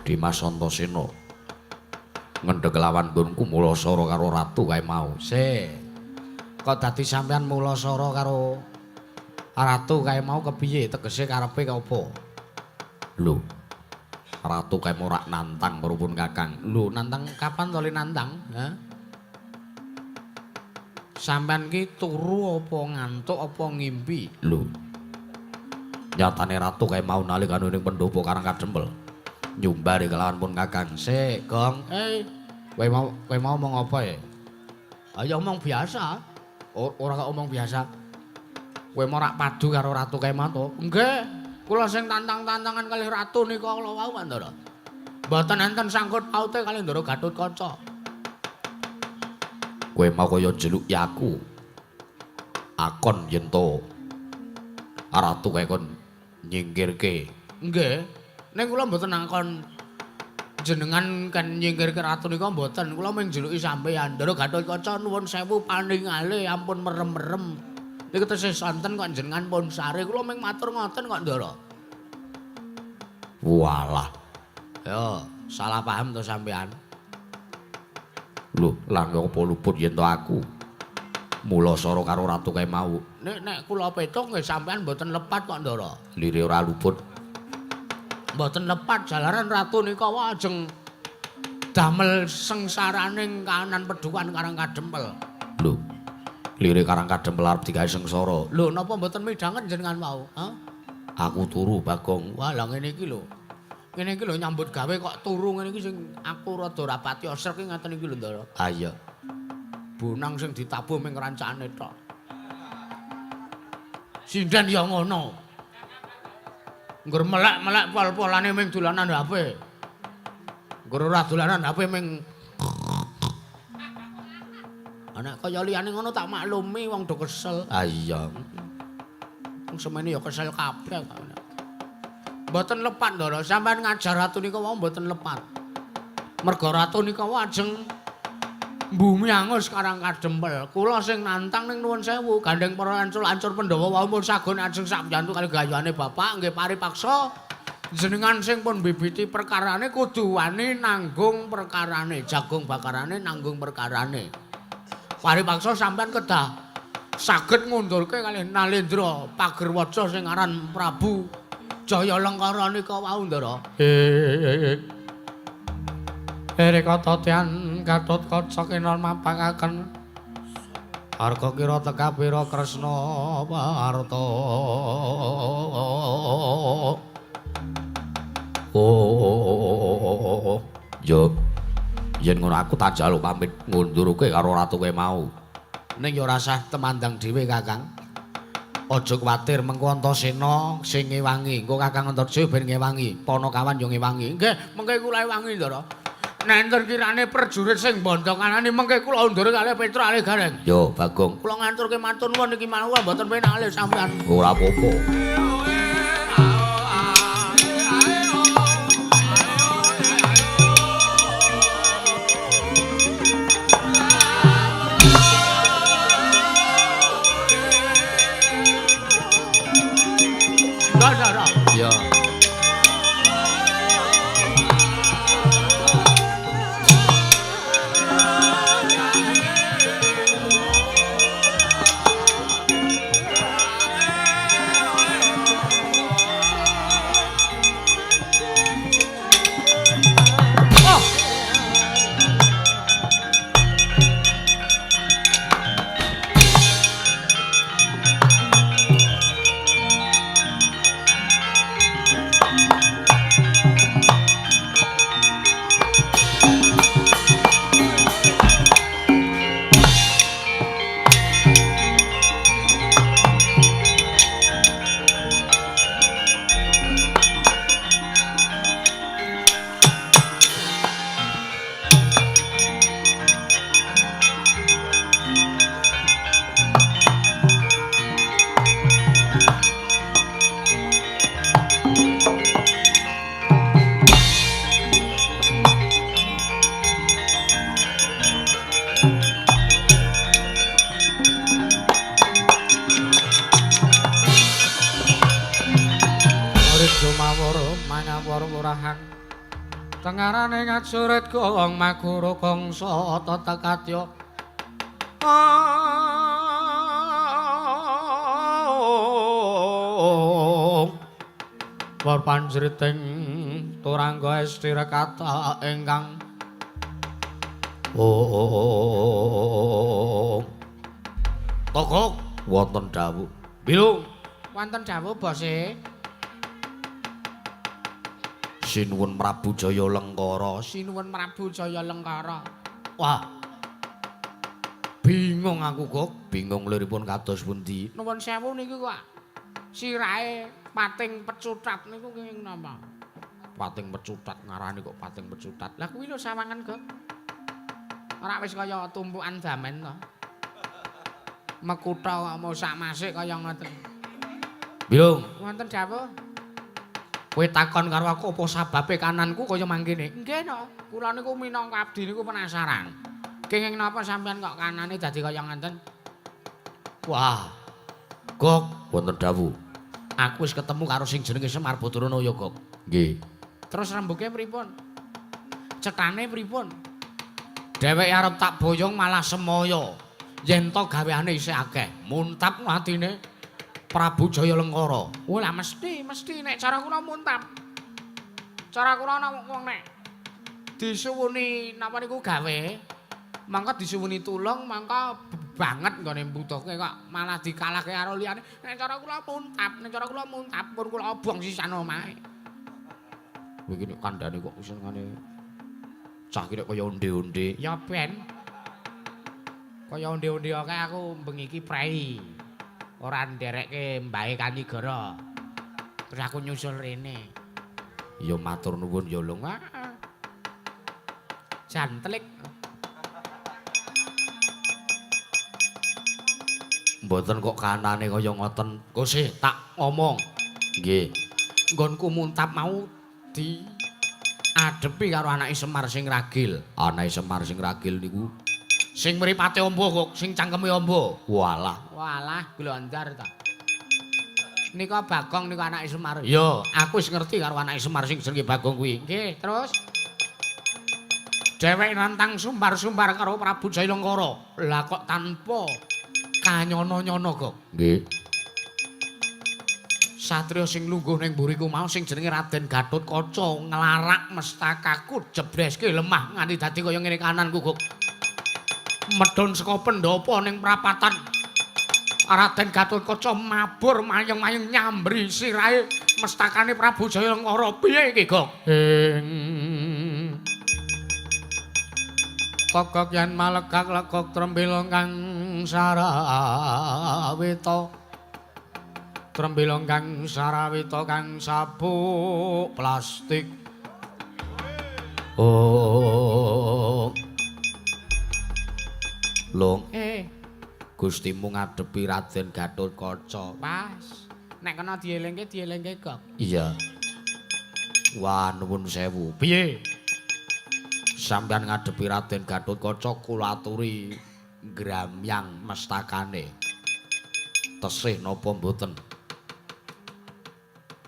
Dimas Antasena ngendheg lawan nggonku mulasara karo ratu kae mau. Sik. Kok dadi sampean mulasara karo ratu kae mau kepiye? Tegese karepe apa? Lho. Ratu kae mau rak nantang prupun Kakang. Lho, nantang kapan to le nantang? Ha? Sampean ki turu apa ngantuk apa ngimpi? Lho. Nyatane ratu kae mau nalikane ning pendopo Karang Kadempel. Nyumbari kelawan pun Kakang. Sik, Gong. Kowe mau omong apa ya? Ayo omong biasa. Ora kok omong biasa. Kowe mau rak padu karo ratu kae mau to? Nggih. Kula sing tantang-tantangan kalih ratu nika kula wau, Pak Ndara. Mboten enten sangkut paute kalih Ndara Gatotkaca. Kowe mau kaya njeluki aku. Akon yen to ratu kae kon nyingkirke. Nggih. Ning kula mboten angkon jenengan kan nyingkirke ratu nika mboten. Kula mung njeluki sampeyan. Ndara Gatotkaca nuwun sewu paningale ampun merem-merem. Niku tesih sonten kok jenengan pun sare. Kula mung matur ngoten kok, Ndara. Walah. Yo, salah paham to sampean. Lho, lah apa luput yen to aku mulasara karo ratu kae mau. Nek nek kula petung nggih sampean mboten lepat kok, Ndara. Lire ora luput. Mboten lepat jalaran ratu nika ajeng damel sengsaraning kahanan pedukan Karang Kadempel. Lho, lire Karang Kadempel arep digawe sengsara. Lho, napa mboten midhanget jenengan wau? Ha? Aku turu, Bagong. Wah, lah ngene iki lho. Ngene iki lho nyambut gawe kok turu ngene iki sing aku rada ora pati srek iki ngaten iki lho, Ndara. Ha iya. Bonang sing ditabuh ming rancane tok. Sinden ya ngono. Ngger melek-melek pol-polane ming dolanan HP. Ngger ora dolanan HP ming anak kaya liyane ngono tak maklumi wong do kesel. Ha iya. Wong semene ya kesel kabeh kok. Mboten lepat, Ndara. Sampeyan ngajar ratu nika wau mboten lepat. Merga ratu nika wau ajeng bumi angus Karang Kadempel. Kula sing nantang ning nuwun sewu, gandeng para ancur-ancur Pandhawa wau pun sagon ajeng sakpiyantu kali gayane bapak nggih paripaksa jenengan sing pun bibiti perkarane kudu wani nanggung perkarane, jagung bakarane nanggung perkarane. Paripaksa sampean kedah saged ngundurke kalih Nalendra Pagerwaca sing aran Prabu Jaya Lengkara nika wau, Ndara. Reka tatian Gatotkaca kinon mapangaken arga kira tekabira Kresna Parta. Oh, yo yen ngono aku tak njaluk pamit ngundurke karo ratu kowe mau. Ning yo ora usah temandang dhewe, Kakang. Aja kuwatir mengko Antasena sing ngewangi. Engko Kakang Antarja ben ngewangi, Panakawan yo ngewangi. Nggih, mengke kula ewangi, Ndara. Nek enten kirane prajurit sing bondo kanane mengke kula undur kalih Petruk kalih Gareng. Yo, Bagong. Kula ngaturke matur nuwun iki mawon mboten penak kalih sampean. Ora apa-apa. Ya. Tengarane ngajurit gong maguru gongsa tetekatya. War panjriting turangga esti rekata ingkang Togok wonten dawuh. Bilung wonten dawuh bose. Sinuwun Prabu Jaya Lengkara, sinuwun Prabu Jaya Lengkara. Wah. Bingung aku kok, bingung liripun kados pundi. Nuwun sewu niki kok sirahe pating pecutat niku kenging napa? Pating pecutat ngarani kok pating pecutat. Lah kuwi lho sawangan kok. Ora wis kaya tumpukan damen to. Mekutha kok mau sak masik kaya ngoten. Bilung, wonten dawuh. Kowe takon karo aku apa sababe kananku kaya mangkene? Nggih no, kula niku minangka abdi niku penasaran. Kenging napa sampean kok kanane dadi kaya ngoten? Wah. Gok, wonten dawuh. Aku wis ketemu karo sing jenenge Semar Badarana ya, Gok. Nggih. Terus rembuke pripun? Cetane pripun? Dheweke arep tak boyong malah semaya. Yen to gaweane isih akeh, muntap atine Prabu Jaya Lengkara. Oh lah mesti nek cara kula muntap. Cara kula ana wong nek disuwuni napa niku gawe, mangka disuwuni tulung, mangka banget nggone mbutuhke kok malah dikalahke karo liyane. Nek cara kula muntap, nek cara kula muntap pun kula obong sisan omahe. Kowe iki nek kandhane kok senengane cah iki nek kaya onde-onde. Ya ben. Kaya onde-onde akeh aku bengi iki prei. Ora nderekke mbahe Kanigara. Terus aku nyusul rene. Ya matur nuwun ya Lung. Jantlik. Mboten kok kanane kaya ngoten. Kose tak ngomong. Nggih. Nggonku muntap mau di adepi karo anake Semar sing ragil. Anake Semar sing ragil niku sing mripate amba kok, sing cangkeme amba. Walah, walah glondar ta. Nika Bagong nika anake Semar. Iya, aku wis ngerti karo anake Semar sing jenenge Bagong kuwi. Nggih, terus dheweke nantang sumbar-sumbar karo Prabu Jaya Lengkara. Lah kok tanpa kanyono-nyono kok. Nggih. Satria sing lungguh ning mburiku mau sing jenenge Raden Gatotkaca nglarak mestakaku jebreske lemah nganti dadi kaya ngene kananku kok. Medhun saka pendhapa ning prapatan. Raden Gatotkaca mabur mayeng-mayeng nyambri sirahe mestakane Prabu Jaya Lengkara. Piye iki, Gok? Ing Kogok yen malegak legok trembila kang sarawita. Trembila kang sarawita kang sabuk plastik. Oh. Lung, Gustimu ngadepi Raden Gatotkaca. Pas. Nek kena dielingke, dielingke kok. Iya. Wah, nuwun sewu. Piye? Sampeyan ngadepi Raden Gatotkaca kula aturi ngramyang mestakane. Tesih napa mboten?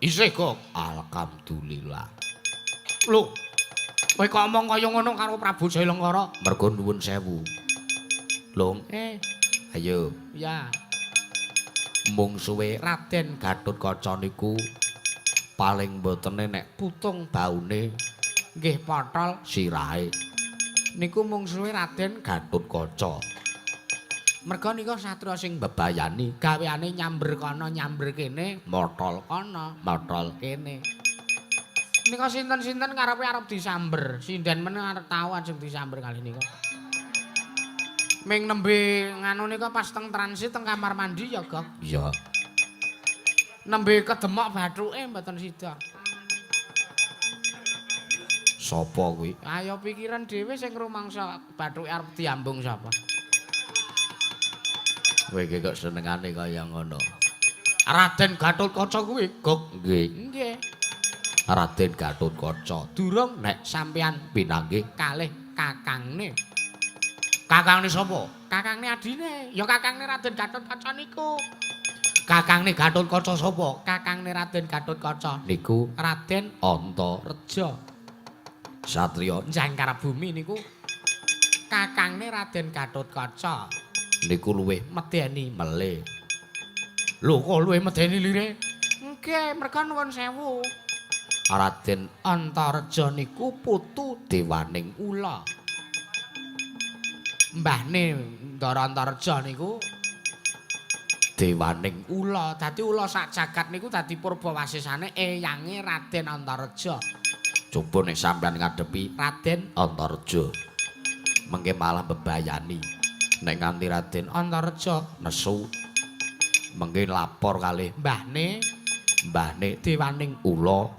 Isih kok. Alhamdulillah. Lho, kowe kok omong kaya ngono karo Prabu Jaya Lengkara? Mergo nuwun sewu. Lung, ayo. Ya. Mungsuhe Raden Gatotkaca niku paling mbotene nek putung baune nggih potol sirahe. Niku mungsuhe Raden Gatotkaca. Merga nika satria sing mbebayani, gaweane nyamber kono nyamber kene, motol kono, motol kene. Nika sinten-sinten karepe arep disamber, sinden men arep tau ajeng disamber kali nika. Ming nembe nganu nika pas teng transit teng kamar mandi ya, Gok. Iya. Nembe kedemok bathuke mboten sida. Sapa kuwi? Ayo pikiran dhewe sing rumangsa bathuke arep diambung sapa. Kowe iki kok senengane kaya ngono. Raden Gatotkaca kuwi, Gok. Nggih. Nggih. Raden Gatotkaca durung nek sampeyan pinanggih kalih kakangne. Kakangne sapa? Kakangne adine. Ya kakangne Raden Gatotkaca niku. Kakangne Gatotkaca sapa? Kakangne Raden Gatotkaca niku Raden Antareja. Satriya Jangkar Bumi niku kakangne Raden Gatotkaca. Niku luwih medeni mele. Lho kok luwih medeni lire? Nggih, merga nuwun sewu. Raden Antareja niku putu dewaning ula. Mbahne Ndara Antareja niku dewaning ula. Dadi ula sak jagat niku dadi purbawasisane eyange Raden Antareja. Coba nek sampean ngadepi Raden Antareja, mengke malah bebayani. Nek nganti Raden Antareja nesu, mengke lapor kalih mbahne, mbahne dewaning ula,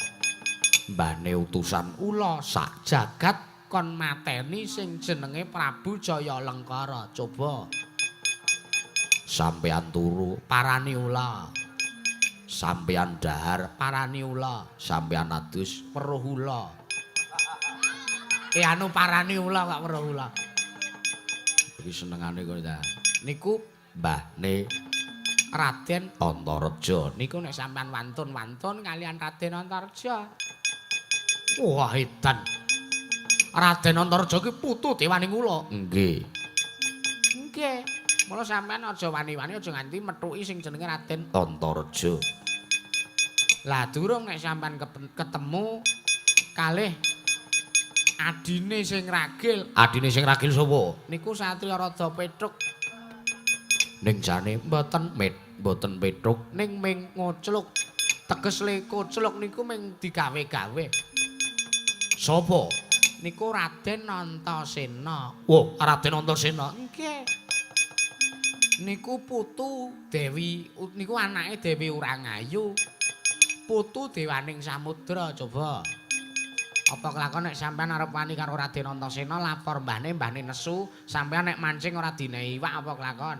mbahne utusan ula sak jagat kon mateni sing jenenge Prabu Jaya Lengkara. Coba sampean turu parani ula, sampean dahar parani ula, sampean adus weruh ula. Anu parani ula kok weruh ula. Iki senengane kok ta. Niku mbahne Raden Antareja. Niku nek sampean wantun-wantun kalian Raden Antareja. Wah, edan. Raden Antareja ki putu dewaning ula. Nggih. Nggih. Mula sampean aja wani-wani aja nganti methuki sing jenenge Raden Antareja. Lah durung nek sampean ketemu kalih adine sing ragil. Adine sing ragil sapa? Niku satriya rada petruk. Ning jane mboten mboten petruk ning ming ngocluk. Teges le kocluk niku ming digawe-gawe. Sapa? Niku Raden Antasena. Wah, Raden Antasena. Nggih. Niku putu Dewi, niku anake Dewi Urangayu. Putu dewaning samudra, coba. Apa kelakon nek sampean arep wani karo Raden Antasena lapor mbahne, mbahne nesu, sampean nek mancing ora dinehi iwak apa kelakon?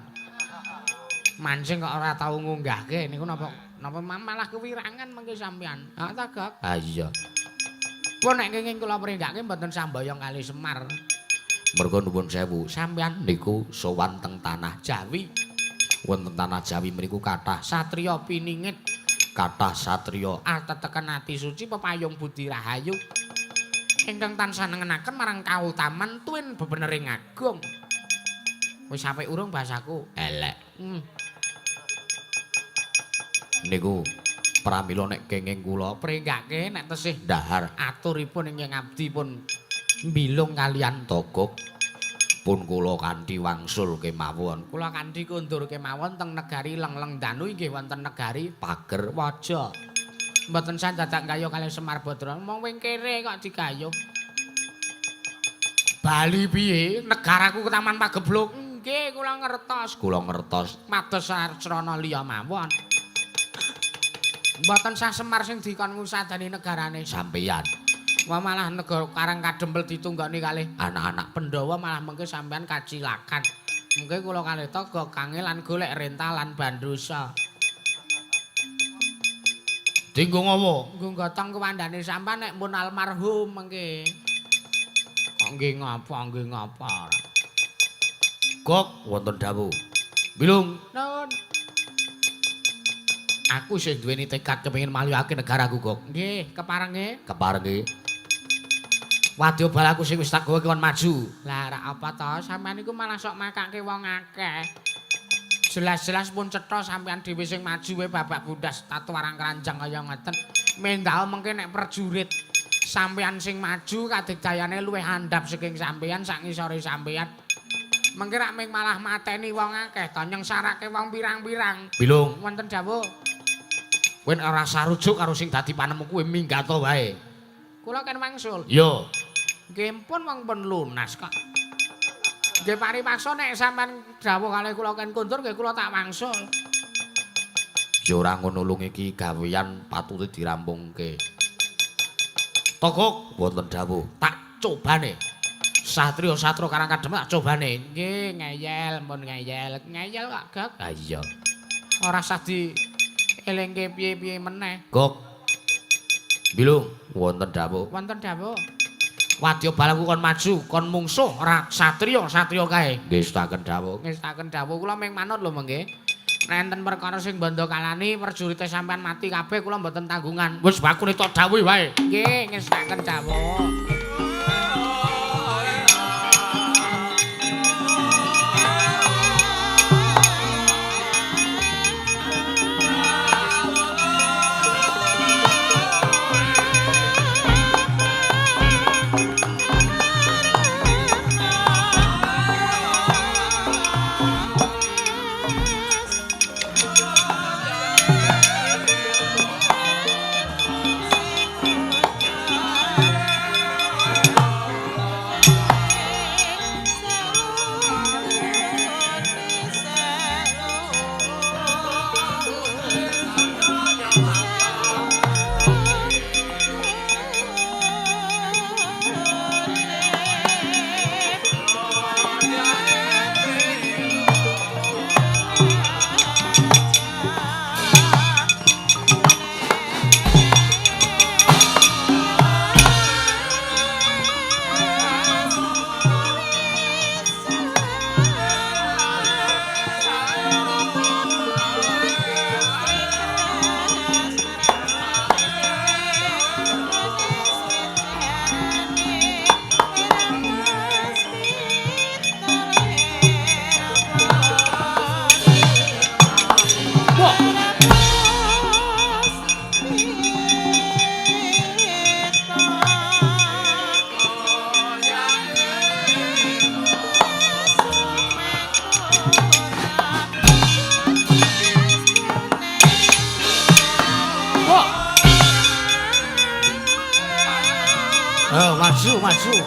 Mancing kok ora tau ngunggahke niku napa napa malah kewirangan mengke sampean. Ha ta, Gok? Ha iya. Pun nek kenging kula pringgake mboten sambayang kali Semar. Merga nuwun sewu, sampean niku sowan teng tanah Jawi. Wonten tanah Jawi mriku kathah satriya piningit, kathah satriya ateteken ati suci pepayung budi rahayu. Ingkang tansah nengenaken marang kautaman tuwin bebenering agung. Wis apik urung bahasaku? Elek. Niku pramila nek kenging kula pringgake nek tesih dhahar aturipun ingkang abdi pun mbilung kalian Togog pun kula kanthi wangsul kemawon. Kula kanthi kondur kemawon teng negari Lengleng Danu inggih wonten negari Pager Waja. Mboten sah dadak gayuh kalih Semar Badra. Mong wing kere kok digayuh. Bali piye? Negaraku ke Taman Pagebluk. Nggih, kula ngertos. Kula ngertos. Mados srana liya mawon. Mboten sah Semar sing dikon ngusadani negarane sampeyan. Wah malah negara Karang Kadempel ditunggoni kalih anak-anak Pandhawa malah mengke sampeyan kacilakan. Mengke kula kalih Togog kangelan golek rentalan bandosa. Dinggo ngopo? Nggo gotong kewandane sampean nek pun almarhum mengke. Kok nggih ngapa, nggih ngapa. Gok wonten dawuh. Bilung. Nuwun. Aku isih duweni tekad kepengin malihake negaraku, Gok. Nggih, keparenge? Keparenge. Wadya balaku sing wis tak gawa kon maju. Lah rak apa to? Sampeyan iku malah sok makake wong akeh. Jelas-jelas pun cetha sampeyan dhewe sing maju wae babak bundas tatu arang keranjang kaya ngeten. Mendao mengke nek prajurit sampeyan sing maju kadigdayane luwih andhap saking sampeyan sak ngisore sampeyan. Mengke rak ming malah mateni wong akeh to nyengsarake wong pirang-pirang. Bilung wonten dawuh. Kowe nek ora sarujuk karo sing dadi panemu kuwi minggato wae. Kula kan wangsul. Iya. Nggih pun wong pun lunas kok. Nggih paripaksa nek sampean dawuh kalih kula ken kondur nggih kula tak wangsul. Ya ora ngono lung iki gawean patute dirampungke. Togok wonten dawuh, tak cobane. Satria-satria Karang Kadem tak cobane. Nggih ngeyel, pun ngeyel. Ngeyel kok, Gok. Ha iya. Ora usah di elingke piye-piye meneh. Gok. Bilung wonten dawuh. Wonten dawuh. Wadya balaku kon maju, kon mungsuh ora satriya-satriya kae. Ngestaken dawuh. Ngestaken dawuh kula ming manut lho mengke. Nek enten perkara sing bandha kalani prajurite sampean mati kabeh kula mboten tanggungan. Wis bakune tok dawuh wae. Nggih, ngestaken dawuh. Oh, maju, maju.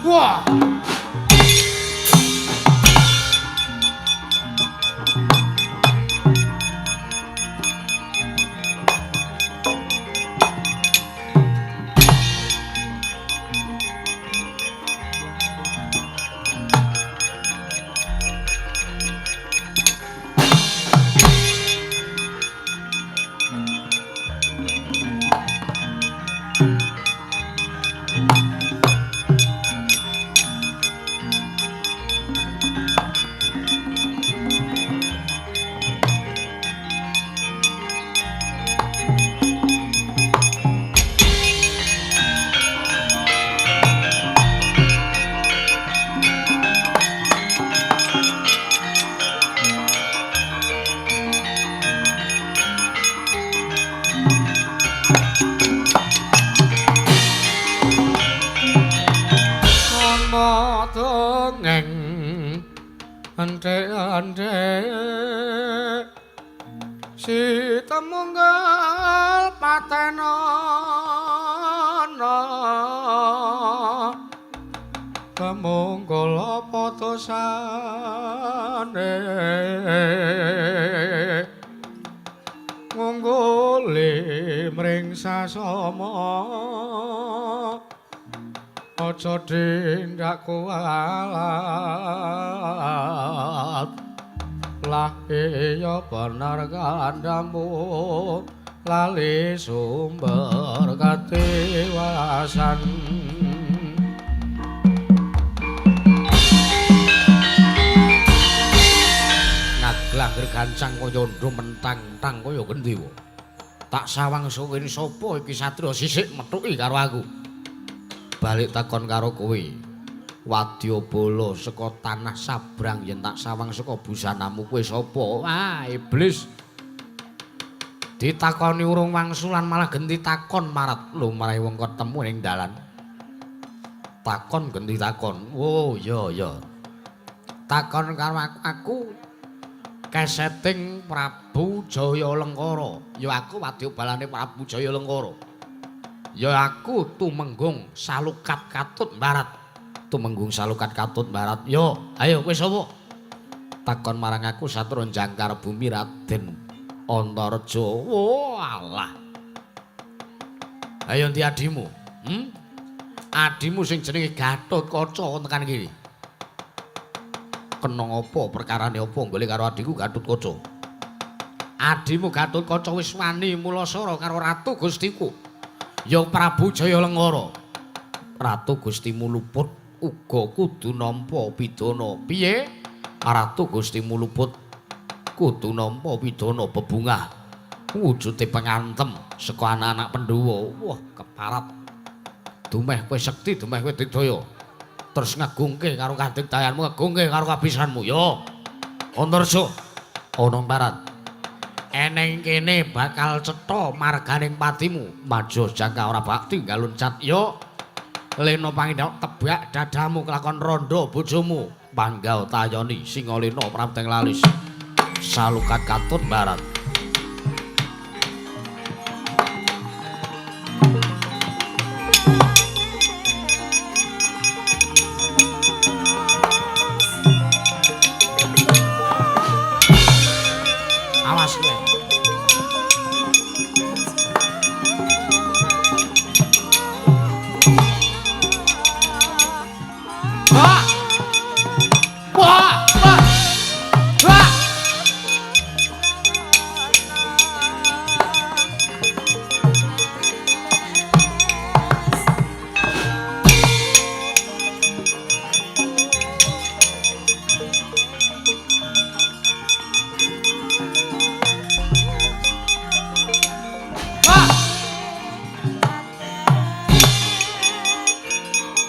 Wah. Ande si temunggal patenana temunggul apa dosane ngungguli mring sasama aja dindak kualat lah iya bener kandhamu lali sumber katiwasan. Gancang kaya ndho mentang-mentang kaya gendhewa. Tak sawang saka kene sapa iki satriya sisik methuki karo aku. Balik takon karo kowe. Wadyabala saka tanah sabrang yen tak sawang saka busanamu kowe sapa? Wah, iblis. Ditakoni urung wangsulan malah genti takon marat lumrahe wong ketemu ning dalan. Takon genti takon. Oh, iya iya. Takon karo aku keseting Prabu Jaya Lengkara. Ya aku wadyabalane Prabu Jaya Lengkara. Ya aku Tumenggung Salukat Katut Barat. Tumenggung Salukat Katut Barat. Yo, ayo kowe sapa? Takon marang aku satria jangkar bumi Raden Antareja. Oh, alah. Ayo endi adimu? Hmm? Adimu sing jenenge Gatotkaca tekan kene. Kena apa perkarane apa golek karo adhiku Gatotkaca? Adimu Gatotkaca wis wani mulasara karo Ratu Gustiku. Ya Prabu Jaya Lengkara. Ratu Gustimu luput uga kudu nampa pidana. Piye? Ratu Gustimu luput kudu nampa pidana bebungah. Wujude pengantem saka anak-anak Pandhawa. Wah, keparat. Dumeh kowe sekti, dumeh kowe digdaya. Terus ngagungke karo kadigdayanmu, ngagungke karo kabisanmu. Yo. Antareja ana barat. Eneng kene bakal cetha marganing patimu. Maja jangka ora bakti galuncat. Yo. Lena pangindhak tebak dadamu kelakon rondo bojomu. Panggau tayoni Singalena prapteng lalis. Salukat Katut Barat. Awas kowe. Wah! Wah! Wah! Wah! Wah!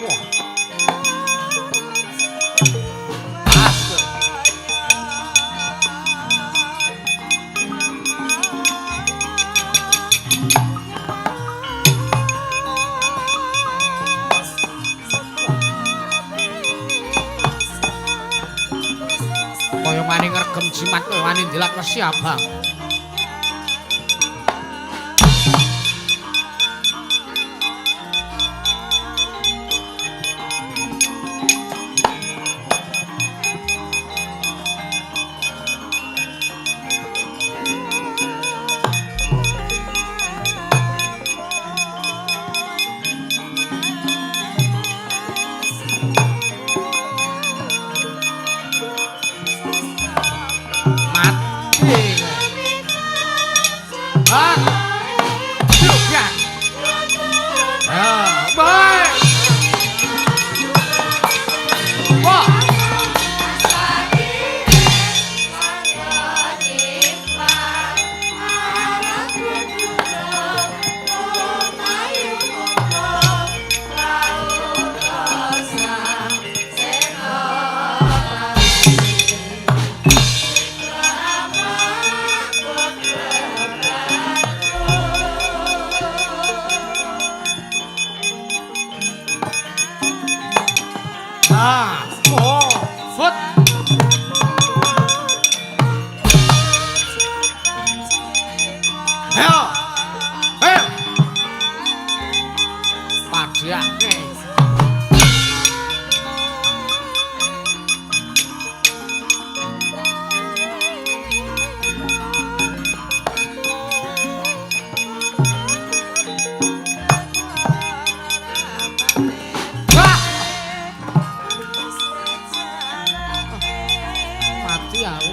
Wah. Awas kowe. Kaya wani ngregem jimat kaya wani ndilat wesi abang. Mati kowe. Ah. Juga. Ah, baik. Wah. Ah, oh, foot. Ayo. Ayo. Padhake. Wah! Mati aku.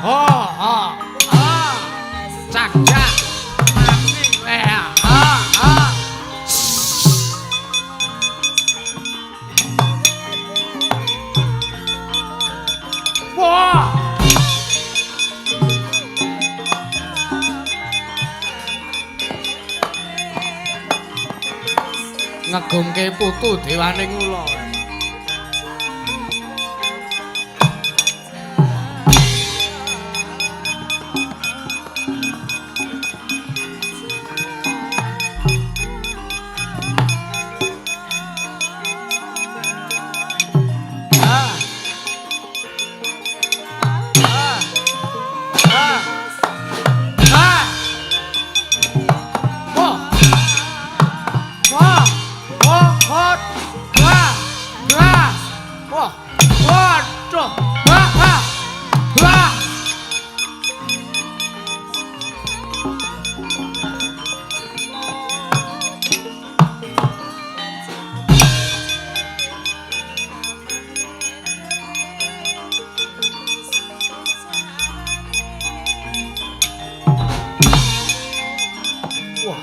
Ho ho. Ah. Cacak. Mati kowe. Ah ah. Wah. Ngegungke putu dewaning ula. Ah. Ah. Ah. Ah. Wah. Wah. Wah, hot. Wah. Wah. Wah. Waduh. Wah, wah. Wah. Wah. Wah.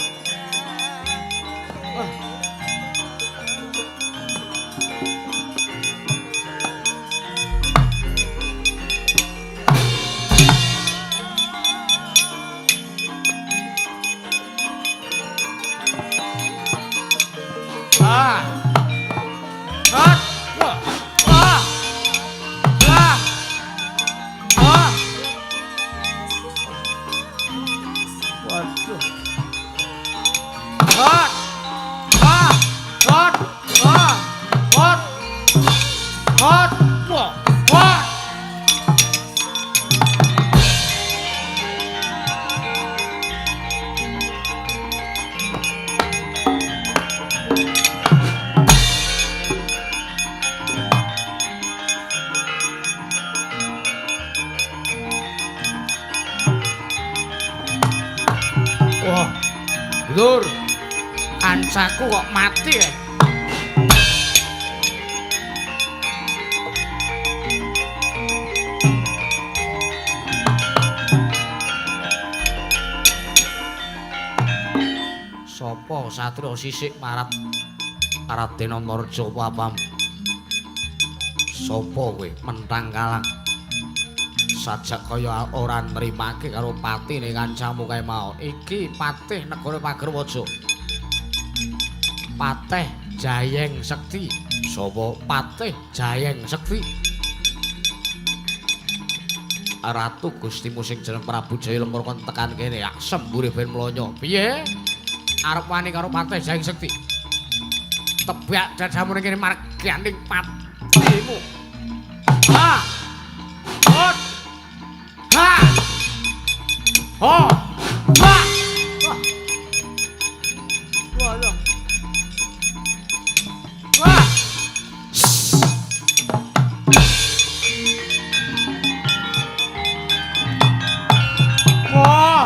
Ah. Ah. Wah. Ah. Ah. Ah. Waduh. Ah. Ah. Ah. Ah. Ah. Ah. Wah. Wah. Wah. Lur. Kancaku kok mati ya? Sopo satria sisik parat Raden Antarja papam? Sopo kowe mentang kalang? Sajak kaya ora nrimake karo patine kancamu kae mau. Iki patih negara Pagerwaja. Patih Jayeng Sekti. Sapa Patih Jayeng Sekti? Ratu Gustimu sing jeneng Prabu Jaya Lengkara kon tekan kene, sembure ben mlonyo. Piye? Arep wani karo Patih Jayeng Sekti? Tebak dadamu ning kene marganing patimu. Ha! Hot! Ha! Ho! Ha! Wah! Wah! Wah! Wah!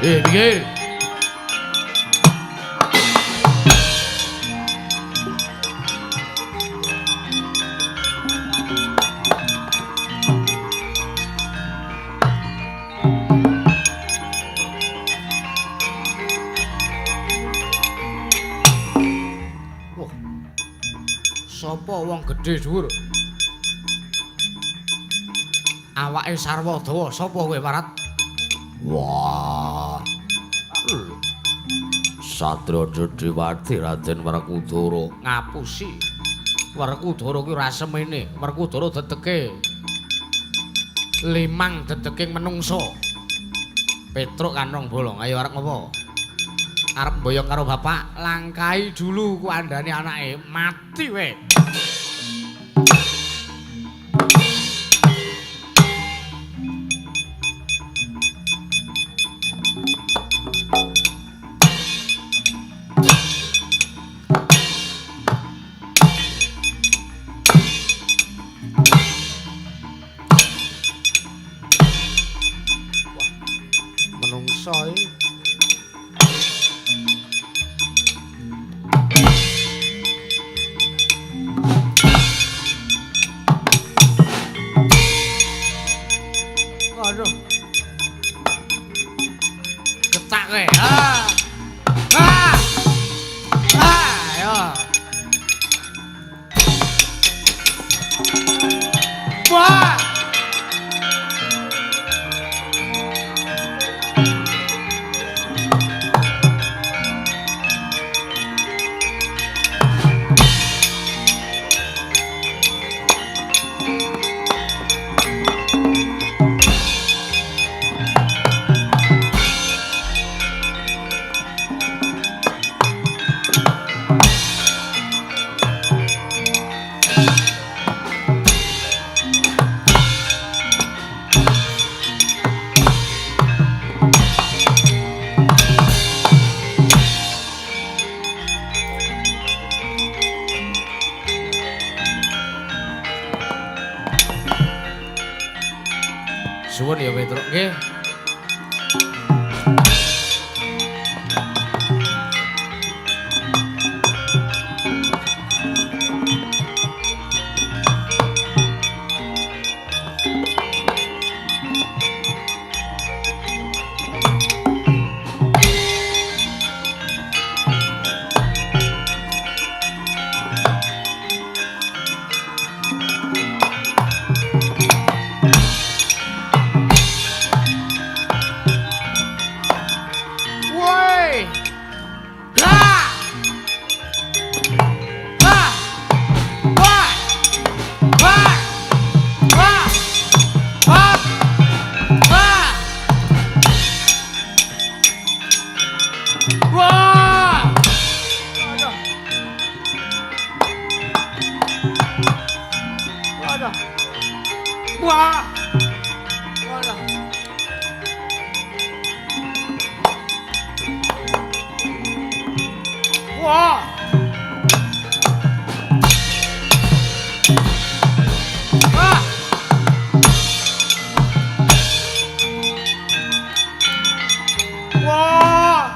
Minggir. Wah. Sapa wong gedhe dhuwur? Awake sarwa dawa, sapa kowe, Parat? Wah. Satria Dedewati Raden Werkudara ngapusi. Werkudara kuwi ora semene, Werkudara dedeke limang dedeking menungsa. Petruk kanong bolong, ayo arep ngopo? Arep mboyong karo bapak, langkai dulu ku andane anake, mati we. Bangsa iki. Aduh. Getak kowe. Ah. Ah. Ah, ayo. Wah. Suwun ya Petruk nggih. Woi. Ha! Ha! Wah! Wah! Wah! Wah! Wah! Wah! Aduh. Aduh. Wah! Walah. Wah! Wah! Wah!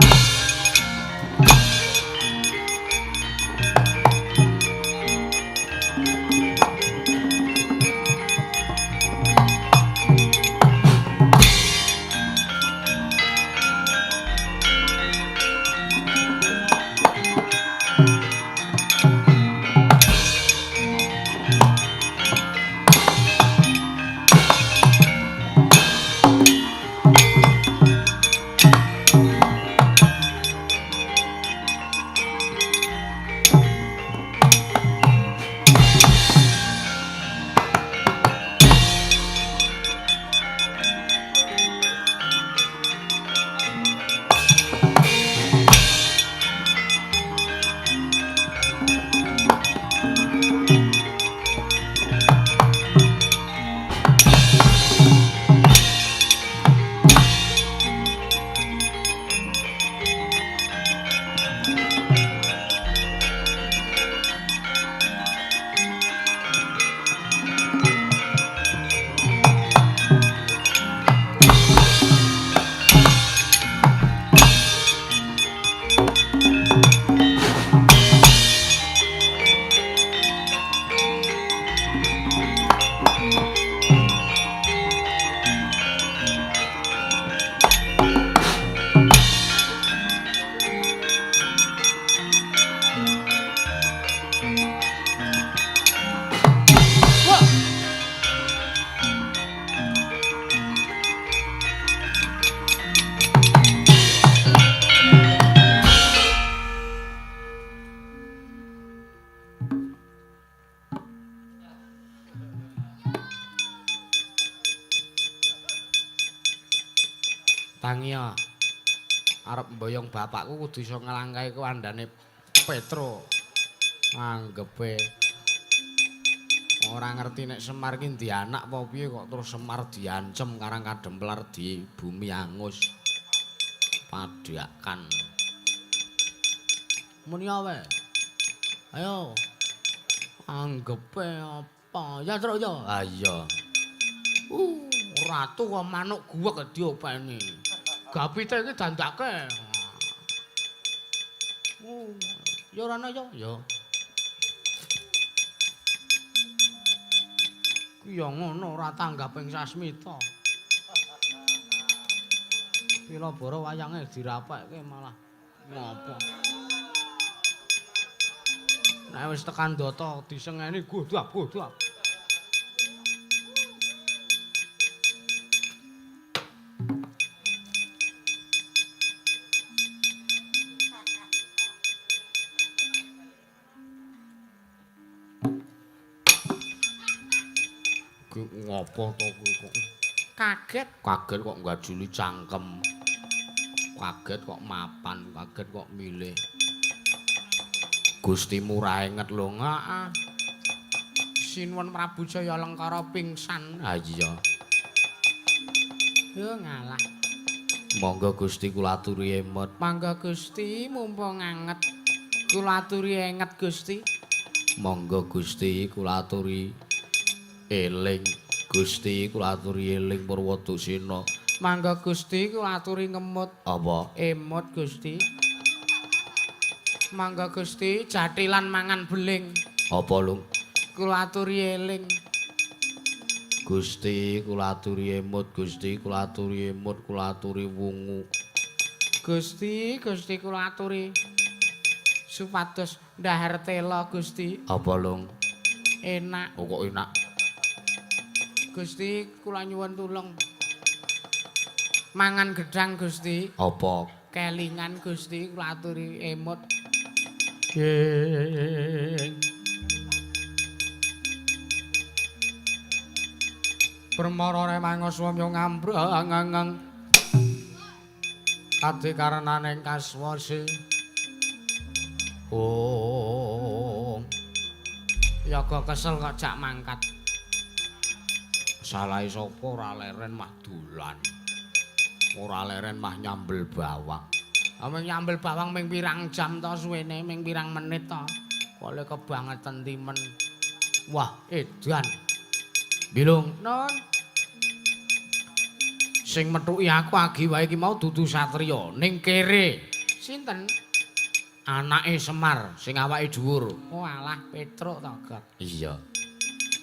Wah! Tangiya. Arep mboyong bapakku kudu iso nglangkahi kandhane Petro. Anggepe ora ngerti nek Semar ki ndi anak apa piye kok terus Semar diancem karang kademplar di bumi angus. Padhakan. Muni awe. Ayo. Anggepe apa? Ya Truk ya. Ha iya. Ratu kok manuk guwek diopeni. Gapite iki dandake. Oh, ya ora ana ya. Ya. Ku ya ngono ora tanggaping sasmita. Pilabara wayange dirapekke malah ngopo. Nek wis tekan data disengeni godhap-godhap. Ki ngopo to kuwi kok? Kaget, kaget kok nggajuli cangkem. Kaget kok mapan, kaget kok milih. Gusti murah inget lho, heeh. Sinuwun Prabu Jaya Lengkara pingsan. Ha iya. Yo ngalah. Monggo Gusti kula aturi emot. Mangga Gusti mumpung anget. Kula aturi enget Gusti. Monggo Gusti kula aturi eling. Gusti kula aturi eling Purwadusena. Mangga Gusti kula aturi ngemut. Apa? Emot Gusti. Mangga Gusti jathilan mangan beling. Apa lung? Kula aturi eling. Gusti kula aturi emut, Gusti kula aturi emut, kula aturi wungu. Gusti, Gusti kula aturi supados ndahar tela Gusti. Apa lung? Enak. Oh kok enak. Gusti kula nyuwun tulung. Mangan gedhang Gusti. Apa? Kelingan Gusti kula aturi emut. Permara remangoswamya ngambrang adi karenaning kaswasi. Oh. Yaga kesel kok jak mangkat. Salahe sapa ora leren mah dolan. Ora leren mah nyambel bawang. Ameng nyambel bawang ming pirang jam to suwene, ming pirang menit to. Kok le kebangetan timen. Wah, edan. Bilung, non. Sing methuki aku agi wae iki mau dudu satriya ning kere. Sinten? Anake Semar sing awake dhuwur. Oh alah Petruk to, Got. Iya.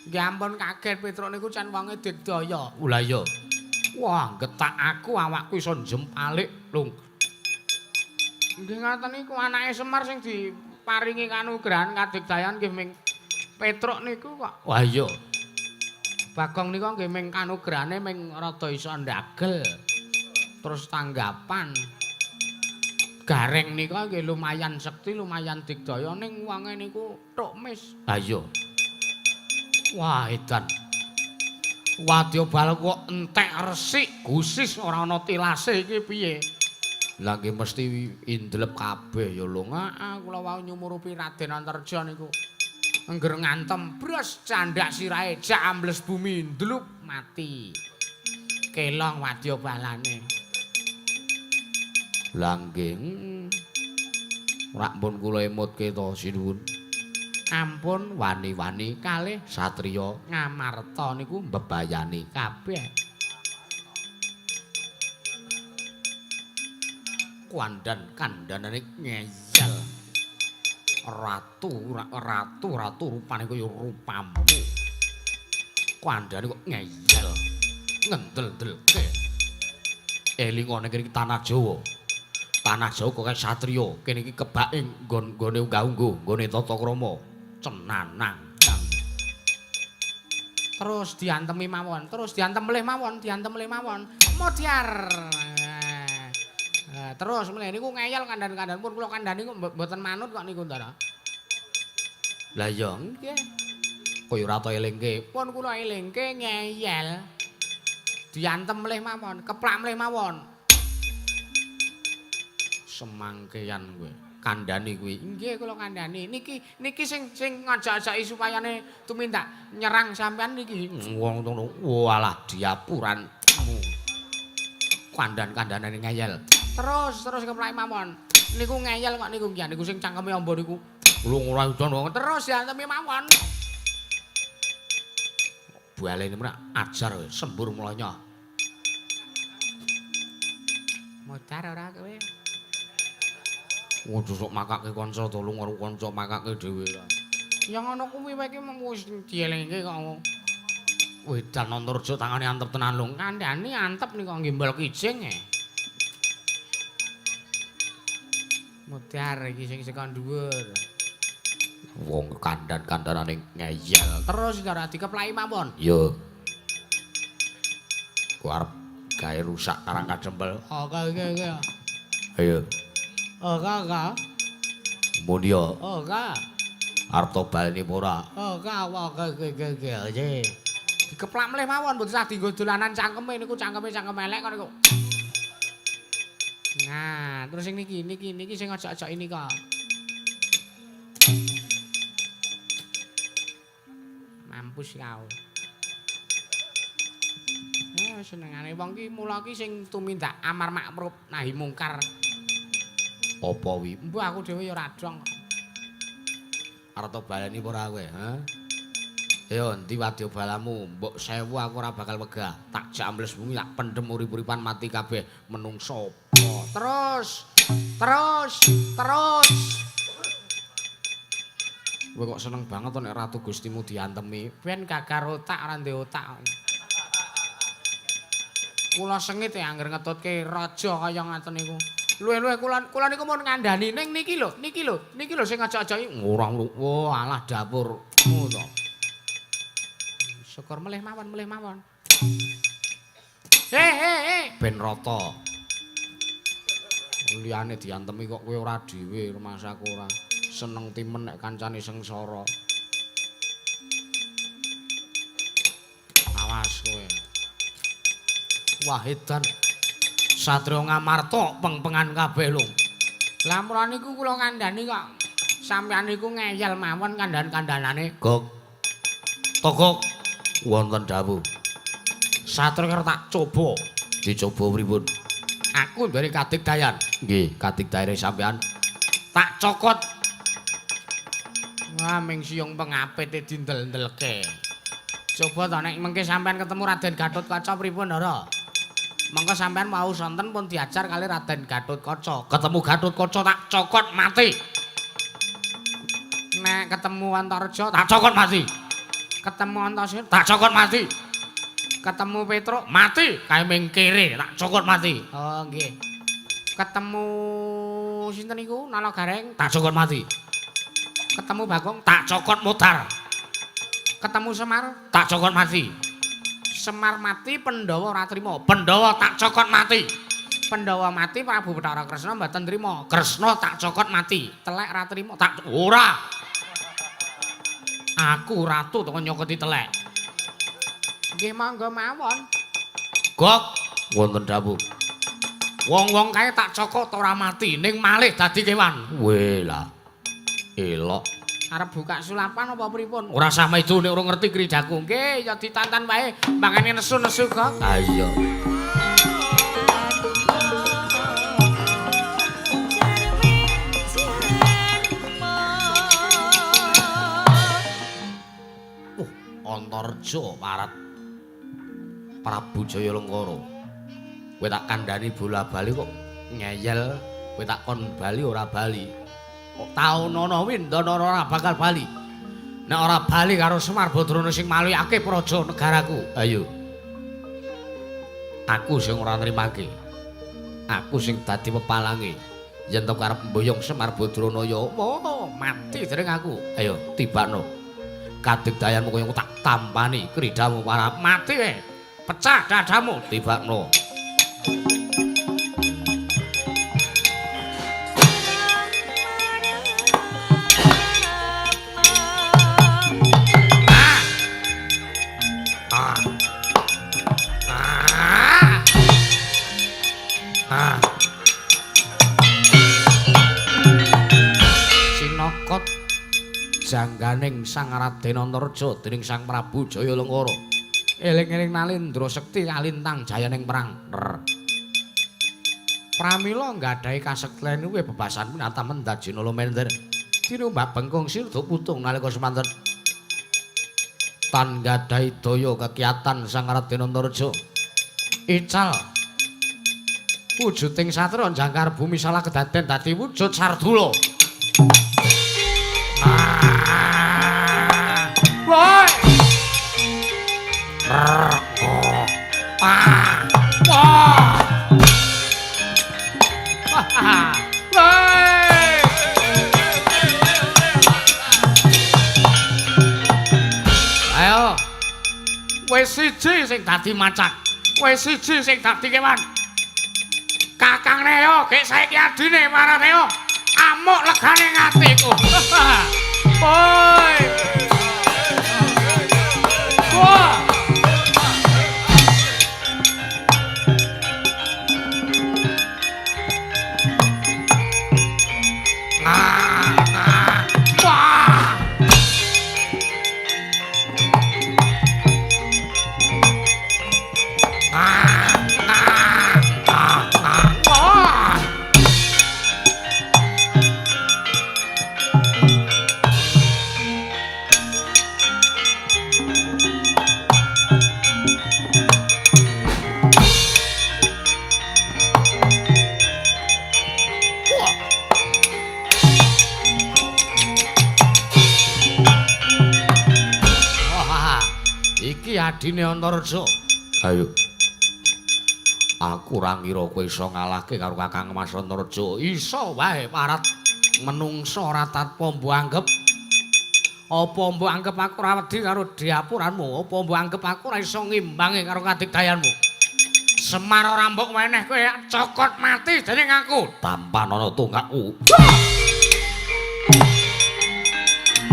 Nggih ampun kaget Petruk niku cen wonge digdaya. Lha iya. Wah, getak aku awakku iso njempalik, Lung. Nggih ngaten niku anake Semar sing diparingi kanugrahan kadigdayan nggih ming Petruk niku kok. Wah iya. Bagong niku nggih ming kanugrahane ming rada iso ndagel. Terus tanggapan. Gareng niku nggih lumayan sekti, lumayan digdaya ning wonge niku tuk mis. Ha iya. Wah edan. Wadya bal kok entek resik, gusis ora ana tilase iki piye? Lah nggih mesti indlep kabeh ya lho. Heeh, kula wau nyumurupi Raden Antarja niku. Angger ngantem bres candhak sirahe jak ambles bumi ndlup mati. Kelong wadya balane. Lah nggih. Ora ampun kula emutke to sinuwun. Ampun wani-wani kalih satriya Ngamarta niku mbebayani kabeh. Kandhan kandhanane ngeyel. Ratu ratu ratu rupane kaya rupamu. Kandhane kok ngeyel. Ngendel-ndelke. Elingane kene iki tanah Jawa. Tanah Jawa kok kaya satriya. Kene iki kebake nggon-nggone unggah-ungguh, nggone tata krama. Cenanang. Terus diantemi mawon, terus diantem melih mawon, diantem melih mawon. Modyar. Terus mulai niku ngeyel kandhan-kandhan pun kula kandhani kok mboten manut kok niku Ndara. Lah iya nggih. Kaya ora ta elingke. Pun kula elingke ngeyel. Diantem melih mawon, keplak melih mawon. Semangkean kowe. Kandhani kuwi. Nggih kula kandhani. Niki niki sing sing ngajak-ajaki supayane tumindak nyerang sampean niki. Wong ngono. Walah diapuranmu. Kandhan-kandhanane ngeyel. Terus terus keplake mawon. Niku ngeyel kok niku nggih niku sing cangkeme amba niku. Lho ora iso. Terus diantemi mawon. Baleni menak ajar sembur mulanya. Modar ora kowe? Waduh sok makake kanca tolong karo kanca makake dhewe. Ya ngono kuwi wae iki wis dielingke kok. Wedan Antarja tangane antep tenan lho. Kandhane antep nika nggembol kijing e. Modar iki sing saka dhuwur. Wong kandhan-kandhanane ngeyel. Terus ora dikeplaki mawon. Iya. Ku arep gawe rusak Karang Kadempel. Oke oke oke. Ayo. Oke oke. Muni yo. Oke. Arep to baleni apa ora? Oke oke oke oke oke. Dikeplak mleh mawon mboten usah dienggo dolanan cangkeme niku cangkeme cangkem elek kok niku. Nah, terus sing niki niki niki sing ajak-ajak ini kok. Mampus kau. Senengane wong ki mula ki sing tumindak amar makruf nahi mungkar. Apa wi? Mbuh aku dhewe ya ora dong. Arep to baleni apa ora kowe, ha? Ayo endi wadya balamu? Mbok sewu aku ora bakal wegah. Tak jak ambles bumi tak pendem urip-uripan mati kabeh menungso. Terus, terus, terus. Kowe kok seneng banget to nek Ratu Gustimu diantemi. Ben gagar otak ora ndek otak. Kula sengit ya angger ngetutke raja kaya ngaten niku. Luwih-luwih kula niku mun ngandani ning niki lho, niki lho, niki lho sing ajak-ajaki ora wah alah dapurmu to. Syukur melih mawon, melih mawon. He ben rata. Liyane diantemi kok kowe ora dhewe rumasaku ora. Seneng timen nek kancane sengsara. Awas kowe. Wah edan. Satria Ngamarta peng-pengan kabeh lho. Lah mula niku kula kandhani kok sampeyan niku ngeyel mawon kandhan-kandhanane. Gok. Togok wonten dawuh. Satria tak coba. Dicoba pripun? Aku duweni kadigdayan. Nggih, kadigdayane sampeyan. Tak cokot. Wah, ming siyung pengapite dindel-ndelke. Coba to nek mengke sampeyan ketemu Raden Gatotkaca pripun, Ndara? Mengko sampean mau sonten pun diajar kali Raden Gatotkaca. Ketemu Gatotkaca tak cokot mati. Nek ketemu Antarja tak cokot mati. Ketemu Antasena tak cokot mati. Ketemu Petruk mati, kae ming kere tak cokot mati. Oh nggih. Ketemu sinten niku Nala Gareng tak cokot mati. Ketemu Bagong tak cokot mutar. Ketemu Semar tak cokot mati. Semar mati Pandhawa ora trima. Pandhawa tak cokot mati. Pandhawa mati Prabu Bathara Kresna mboten trima. Kresna tak cokot mati. Telek ora trima tak ora. Aku ratu to nyokoti telek. Nggih monggo mawon. Gok wonten dawuh. Wong-wong kae tak cokot ora mati ning malih dadi kewan. Weh lah. Elok. Arep buka sulapan apa pripun? Ora sah maido nek ora ngerti kridaku. Nggih, ya ditantan wae. Mangane nesu-nesu kok. Ha iya. Antarja parat Prabu Jayalengkara. Kowe tak kandhani bola-bali kok ngeyel, kowe tak kon bali ora bali. Kok taun ana windana ora bakal bali. Nek ora bali karo Semar Badrana sing maluyake praja negaraku. Ayo. Aku sing ora nrimake. Aku sing dadi pepalange. Yen to karep mboyong Semar Badrana ya oh, mati dereng aku. Ayo tibakno. Kadigdayanmu kaya tak tampani kridamu para mati we. Pecah dadamu tibakno. Sinokot jangganing Sang Raden Antarja dening Sang Prabu Jayalengkara. Eling-eling nalindra sekti kalintang jayaning perang. Pramila nggadahi kasekten kuwi bebasan winata mendajina lumender. Tinumbak bengkung sirda putung nalika semanten. Tan nggadahi daya kekiatan Sang Raden Antarja. Ical. Wujuding satriya jangkar bumi salah kedaden dadi wujud Sardula. Woi. Wah. Woi. Ayo. Wis siji sing dadi macan. Wis siji sing dadi kewan. Kakang Neo, gek saiki adine marang Neo. Amuk legane atiku. Woi. Wah. Iki adine Antareja. Ayo. Aku ora ngira kowe iso ngalahke karo Kakang Mas Antareja. Iso wae parat menungsa ora tanpa mbok anggep. Apa mbok anggep aku ora wedi karo diapuranmu? Apa mbok anggep aku ora iso ngimbangi karo kadigdayanmu? Semar ora mbok weneh kowe cokot mati dening aku. Tampan ana tunggakku.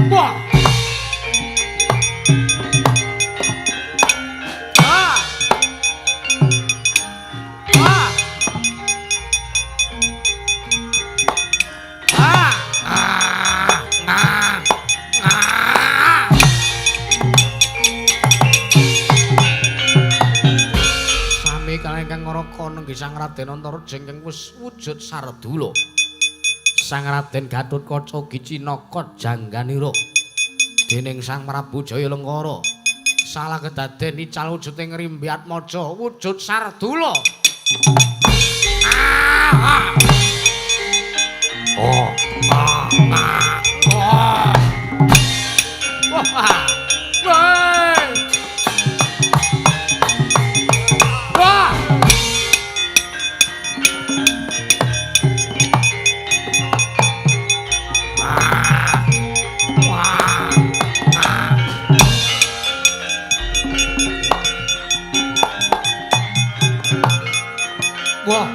Wah. Nggih Sang Raden Antareja ingkang wis wujud Sardula. Sang Raden Gatotkaca ugi cinaka jangganira dening Sang Prabu Jayalengkara. Salah kedaden ical wujuding Rimbi Atmaja wujud Sardula. Ah. Oh. Ah. Ah. Oh. Wah. Woi. Wah. Wah.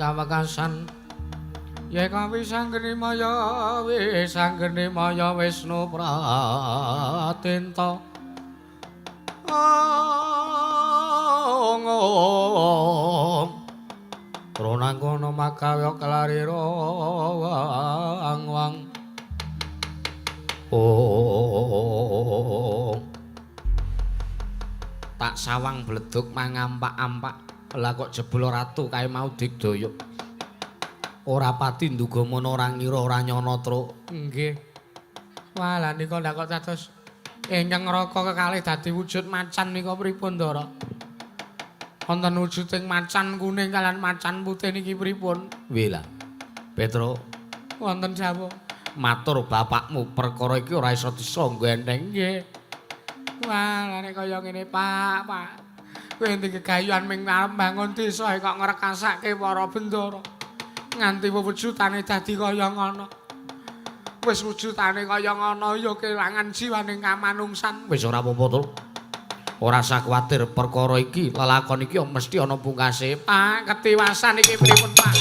Kawekasan ya kawi sanggeni maya wis sanggeni maya Wisnu Pratenta. Ong Pronangkono makawya kelarira wang wang. Oh. Tak sawang bledug mangampak-ampak. Lah kok jebul ratu kae mau digdaya. Ora pati nduga mono ora ngira ora nyana truk. Nggih. Wah, lha nika ndak kok dados ingkang neraka kekalih dadi wujud macan nika pripun, Ndara? Wonten wujuding macan kuning kalian macan putih niki pripun? Wih lah. Petro, wonten sapa? Matur bapakmu perkara iki ora iso disangga enteng. Nggih. Wah, lha nek kaya ngene, Pak, Pak. Kowe endi gegayuhan ming arep bangun desa kok ngrekasake para bendara. Nganti wujudane dadi kaya ngono. Wis wujudane kaya ngono ya kelangan jiwane kamanungsan. Wis ora apa-apa, Tru. Ora usah kuwatir perkara iki, lelakon iki mesti ana pungkase. Pak, ketiwasan iki pripun, Pak?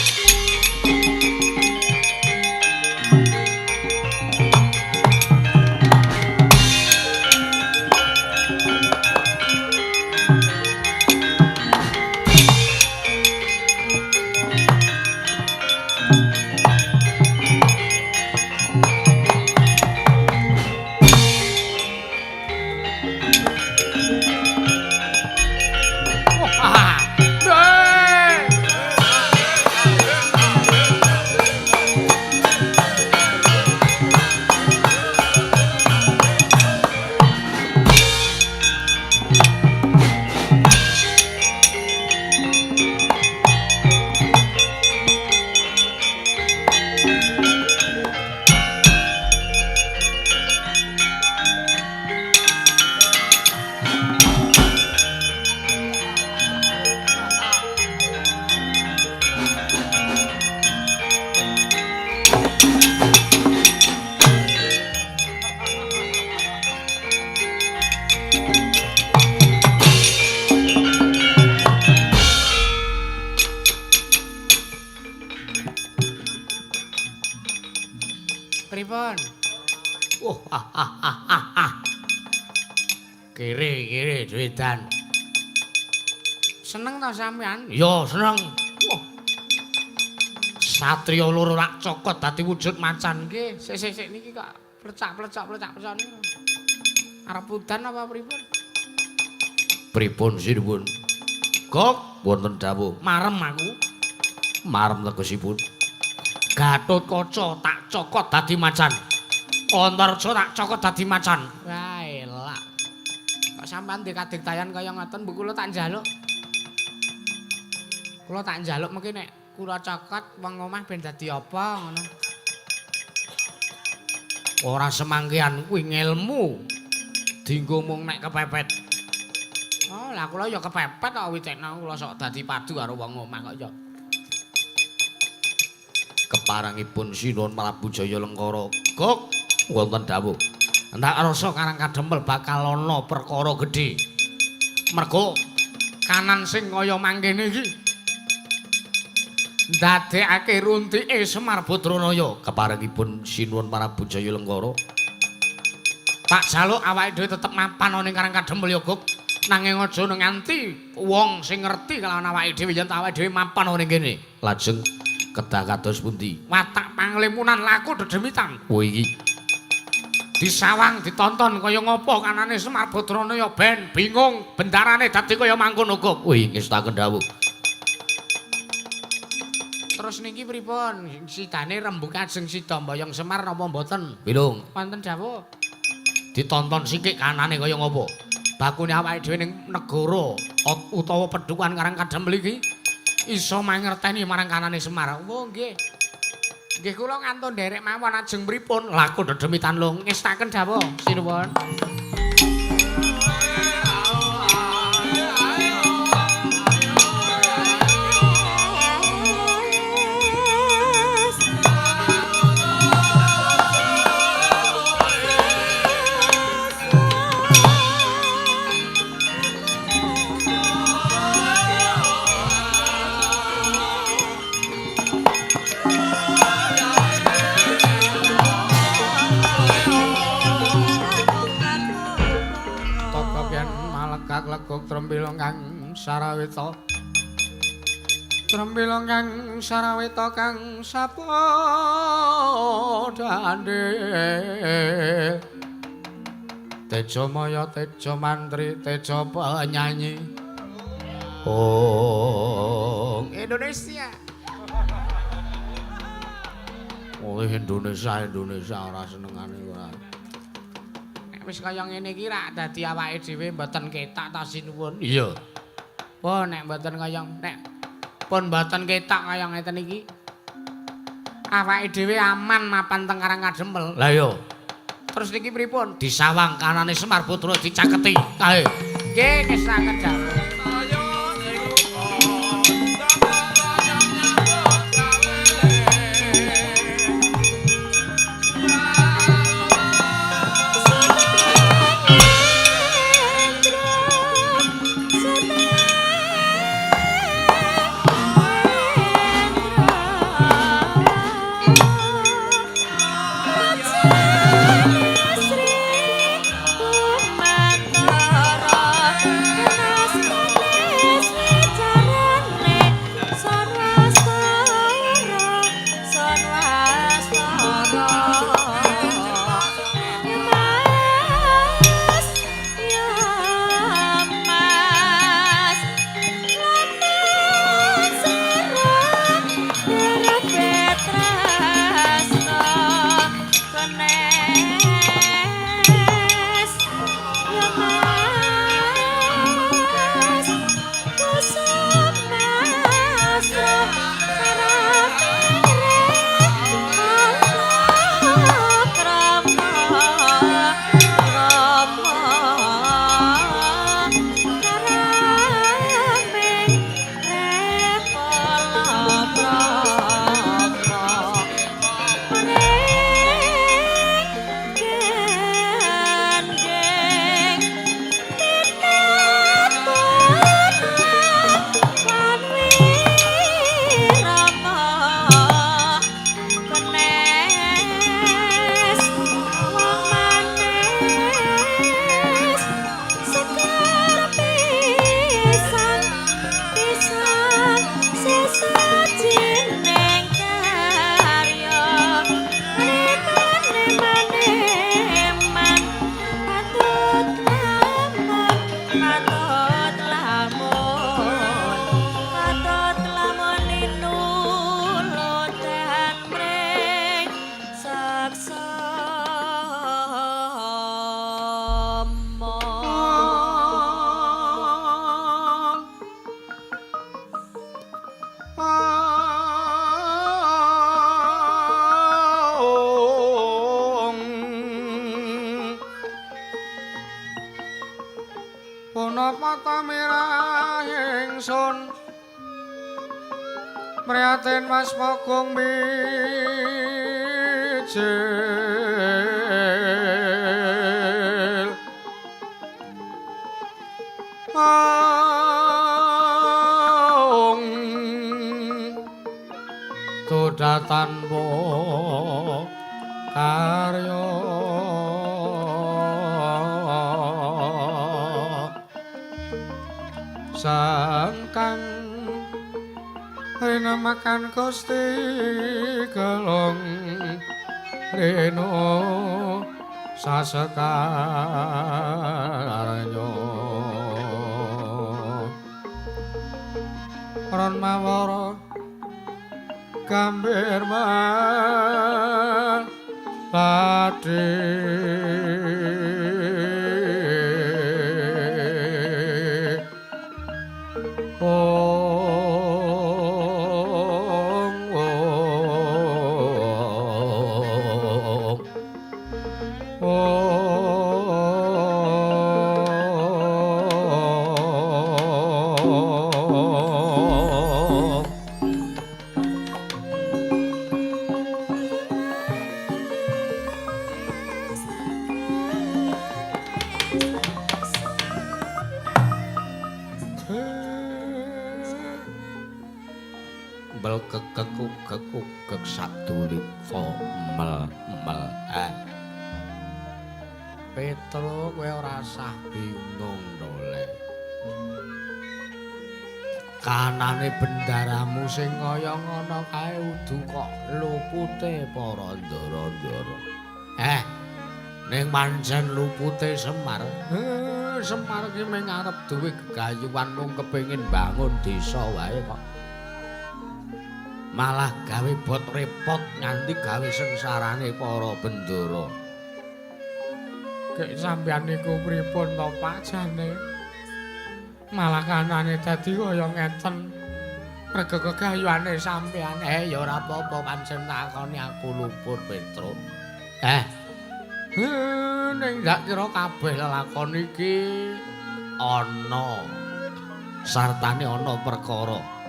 Pripun? Wah, ah ah ah ah ah. Kere kere duwedan. Seneng ta sampean? Ya, seneng. Wah. Satriya loro rak cokot dadi wujud macan nggih. Sik sik sik niki kok plecak-plecak plecak-plecak niku. Arep udan apa pripun? Pripun sinuwun? Gok wonten dawuh. Marem aku. Marem tegesipun. Gatotkaca tak cokot dadi macan. Antarja tak cokot dadi macan. Wah, elak. Kok sampean ndek kadigdayan kaya ngoten, mbok kula tak njaluk. Kula tak njaluk mengki nek kula cokot wong omah ben dadi apa ngono. Ora semangkian kuwi ngelmu. Dinggo mung nek kepepet. Oh, lah kula ya kepepet kok witekno kula sok dadi padu karo wong omah kok ya. Keparangipun Sinuwun Prabu Jaya Lengkara. Gok wonten dawuh. Entak rasa Karang Kadempel bakal ana perkara gedhe. Mergo kanan sing kaya mangkene iki ndadekake runtike Semar Badranaya. Keparengipun Sinuwun Prabu Jaya Lengkara. Tak jaluk awake dhewe tetep mapan ana ing Karang Kadempel ya, Gok. Nanging aja nganti wong sing ngerti kelawan awake dhewe yen awake dhewe mapan ana ing kene. Lajeng kedah kados pundi? Watak panglimunan laku dedemitan. Kowe iki disawang ditonton kaya ngopo kanane Semar Badranaya ben bingung bendarane dadi kaya mangkono, Gok. Kuwi ngestaken dawuh. Terus niki pripun? Sidane rembug ajeng sida mboyong Semar napa mboten? Bilung. Wonten dawuh. Ditonton sikik kanane kaya ngopo? Bakune awake dhewe ning negara utawa pedukuhan Karang Kadempel iki iso mangerteni marang kanane Semar. Oh nggih. Nggih kula ngantun nderek mawon ajeng pripun? Laku dedemitan lho ngestaken dawuh sinuwun. Legok trembila kang saraweta. Trembila kang saraweta kang sapadane. Teja maya teja mantri teja penyanyi. Oh, Indonesia. Oh, Indonesia Indonesia ora senengane ora. Wis kaya ngene iki rak dadi awake dhewe mboten ketak ta sinuwun. Iya. Pun nek mboten kaya nek pun mboten ketak kaya ngeten iki. Awake dhewe aman mapan teng Karang Kadempel. Lah iya. Terus niki pripun? Disawang kanane Semar Putra dicaketi. Kae. Nggih, ngesaken dawuh. Sri Kumantara. Punapa ta mirah ingsun prihatin Mas Pogong mijil Aung toda tanpa karya sangkang rinemakan Gusti Gelong Reno sasekarnya ron mawara gambir melati Kekuk sadulika mel mel. Petro kowe ora usah bingung dole. Kanane bendaramu sing kaya ngono kae udu kok lupute para ndara-ndara. Ning pancen lupute Semar. Semar ki mung arep duwe gegayuhan mung kepengin bangun desa wae kok. Malah gawe bot repot nganti gawe sengsarane para bendara. Kek sampeyan niku pripun to Pak jane? Malah kanane dadi kaya ngeten. Mergo kegayuhane sampeyan. Ya ora apa-apa pancen takoni aku luput Petro. Ning ndak kira kabeh lelakon iki ana sartane ana perkara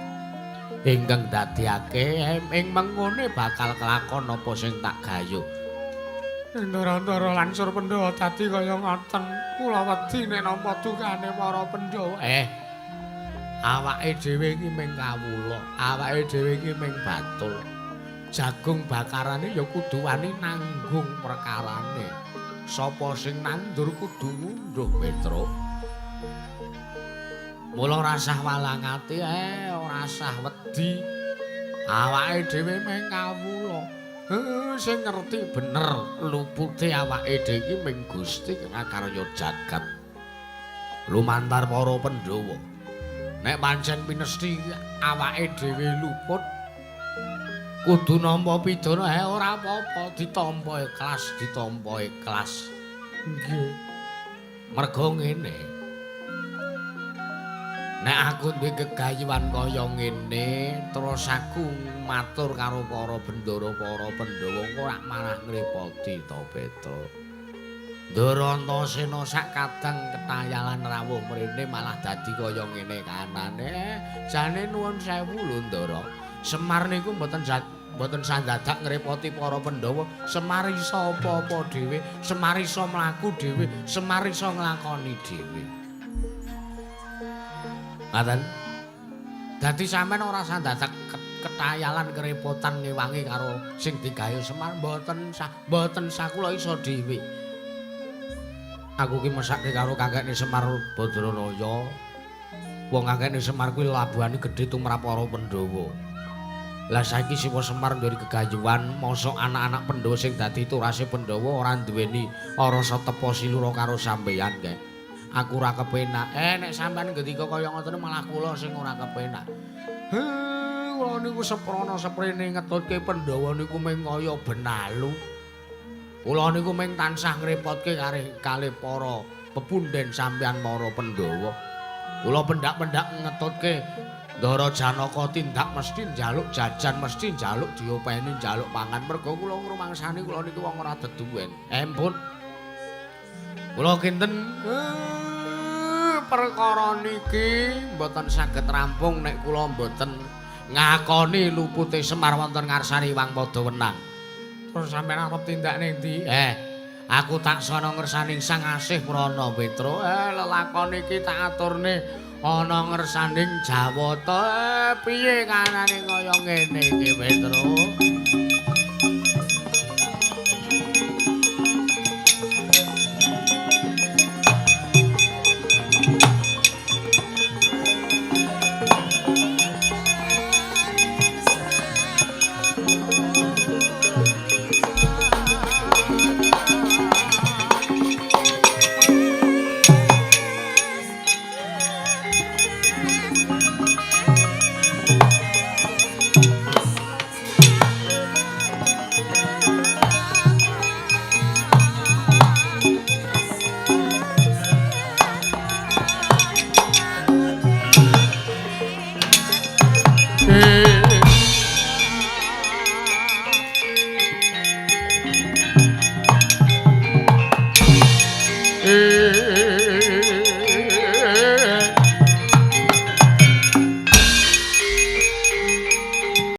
ingkang dadekake ing mengkone bakal kelakon apa sing tak gayuh. Ndara-ndara lan Sur Pandhawa dadi kaya ngoten. Kula wedi nek nampa dukane para Pandhawa. Awake dhewe iki mung kawula, awake dhewe iki mung batul. Jagung bakarane ya kudu wani nanggung perkarane. Sapa sing nandur kudu ngunduh Petro. Mula ora usah walang ati, ora usah wedi. Awake dhewe mung kawula. Sing ngerti bener lupute awake dhewe iki mung Gusti ngakarya jagat. Lumantar para Pandhawa. Nek pancen pinesti awake dhewe luput kudu nampa pidana, ora apa-apa ditampa ikhlas, ditampa ikhlas. Nggih. Mergo ngene. Nek aku duwe gegayuhan kaya ngene, terus aku matur karo para bendara, para Pandhawa engko ora malah ngrepoti to, Petro. Ndara Antasena sak kadang ketayalan rawuh mrene malah dadi kaya ngene kanane. Jane nuwun sewu lho, Ndara. Semar niku mboten sandadak ngrepoti para Pandhawa. Semar iso apa-apa dhewe, Semar iso mlaku dhewe, Semar iso nglakoni dhewe. Ngaten. Dadi sampean ora sandadak ketayalan kerepotan ngewangi karo sing digawe Semar, mboten sah, mboten sah kula iso dhewe. Aku ki mesake karo kakekne Semar Badranaya. Wong kakekne Semar kuwi labuhane gedhe tumrap para Pandhawa. Lah saiki Siwa Semar duweni gegayuhan, mosok anak-anak Pandhawa sing dadi turase Pandhawa ora duweni rasa tepa silura karo sampeyan kae. Aku ora kepenak. Nek sampean ngendika kaya ngoten malah kula sing ora kepenak. Kula niku seprana seprene ngetutke Pandhawa niku mung kaya benalu. Kula niku mung tansah ngrepotke kalih para pepunden sampean para Pandhawa. Kula pendak-pendak ngetutke Ndara Janaka tindak mesti njaluk jajan, mesti njaluk diopeni, njaluk pangan. Mergo kula ngrumangsani kula niku wong ora deduwen. Empun. Kula kinten Perkara niki mboten saged rampung nek kula mboten ngakoni lupute Semar wonten ngarsane Hyang Padawenang. Terus sampeyan arep tindak ning ndi? Aku tak sono ngersaning Sang Asih Prana, Petro. Lelakon iki tak aturne ana ngersaning Jawata. Piye kanane kaya ngene iki, Petro?